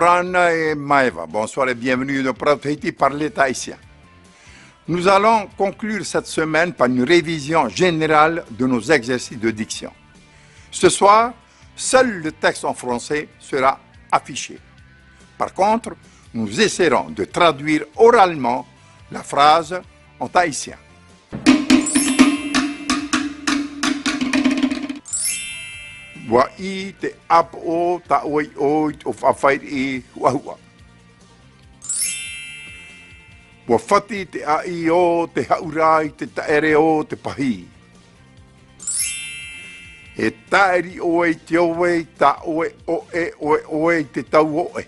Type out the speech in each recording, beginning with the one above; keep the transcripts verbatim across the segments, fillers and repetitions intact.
Rana e maeva, bonsoir et bienvenue dans Parau Tahiti, parler tahitien. Nous allons conclure cette semaine par une révision générale de nos exercices de diction. Ce soir, seul le texte en français sera affiché. Par contre, nous essaierons de traduire oralement la phrase en tahitien. Ua ʻī te ʻāpoʻo, tā ʻoe i ʻō i te ʻōfaʻi huʻahuʻa. Ua fati te ʻāʻī o te haʻura i te taʻere o te pahī. E tāʻiri ʻoe i te ove, tā ʻoe ʻoʻe, ʻoe, ʻoe i te tau ʻoʻe.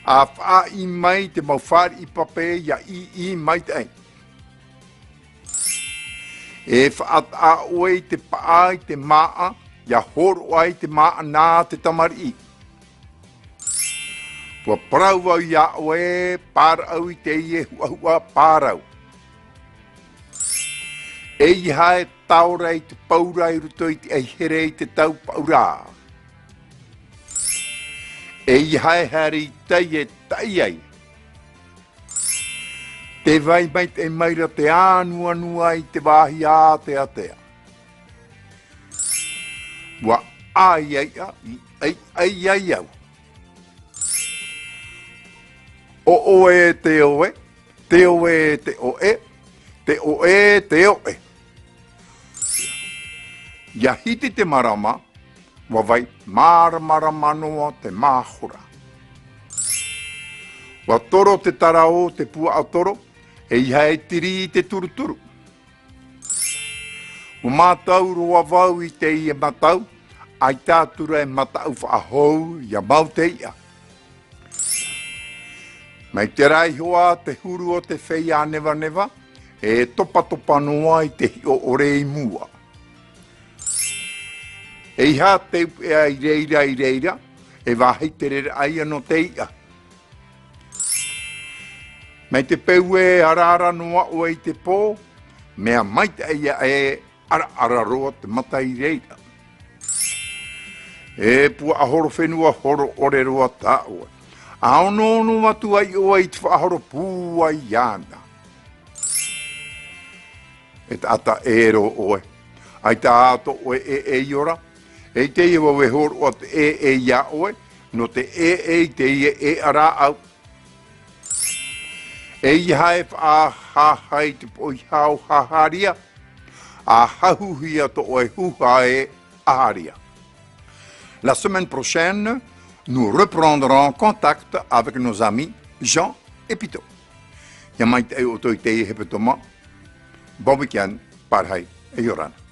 ʻA faʻaʻī mai te mau fāriʻi pape, ʻia ʻī, ʻī maitaʻi. E faʻataʻa ʻoe i te paʻa, i te māʻa, ʻia hōroʻa i te māʻa nā te tamariʻi. Ua parau vau iā ʻoe, pāraʻu i teie huʻahuʻa pārau. ʻEiaha e taora i te paura i roto i te ʻaihere i te tau paʻura. ʻEiaha e haere i tai e taʻi ai. Tē vai maitaʻi mai ra te ānuanua i te vāhi āteatea. Ua ʻāiaiʻa, i ʻaiʻai ai au. ʻO ʻoe te ove, te ove te ʻoʻe, te ʻoʻe te ʻoʻe. ʻIa hiti te marama, ua vai māramarama noa te māhora. Ua toro te tara o te puaʻatoro, ʻeiaha e tiri i te turuturu. Ua mātau roa vau i teie matau, ʻaita atu ra e mataʻu faʻahou ʻia mau te iʻa. Mai terā iho ā te huru o te feiā nevaneva, e topatopa noa i te hiʻo ʻore i mua. ʻEiaha te upeʻa i reira, i reira, e vāhi tereraʻa ia nō te iʻa. Mai te peu e araara noa ʻoe i te pō, mea maitaʻi aʻe e araara roa te mata i reira. E puaʻahoro fenua horo ʻore roa tā ʻoe. ʻA onoono atu ai ʻoe i te faʻahoro pūai iāna. E taʻata ʻē roa ʻoe. ʻAita ā tō ʻoe ʻēʻē i ora. ʻEʻita vau e hōroʻa te ʻēʻē iā ʻoe, nō te ʻēʻē i teie ʻēʻa rāʻau. ʻEiaha e faʻahāhā i te poʻihao hāhāria, ʻa hauhia tō ʻoe hūhā e ʻaharia. La semaine prochaine, nous reprendrons contact avec nos amis Jean et Pito. ʻIa maitaʻi ʻoutou i teie hepetoma. Bon week-end, pārahi, e ʻia ora na.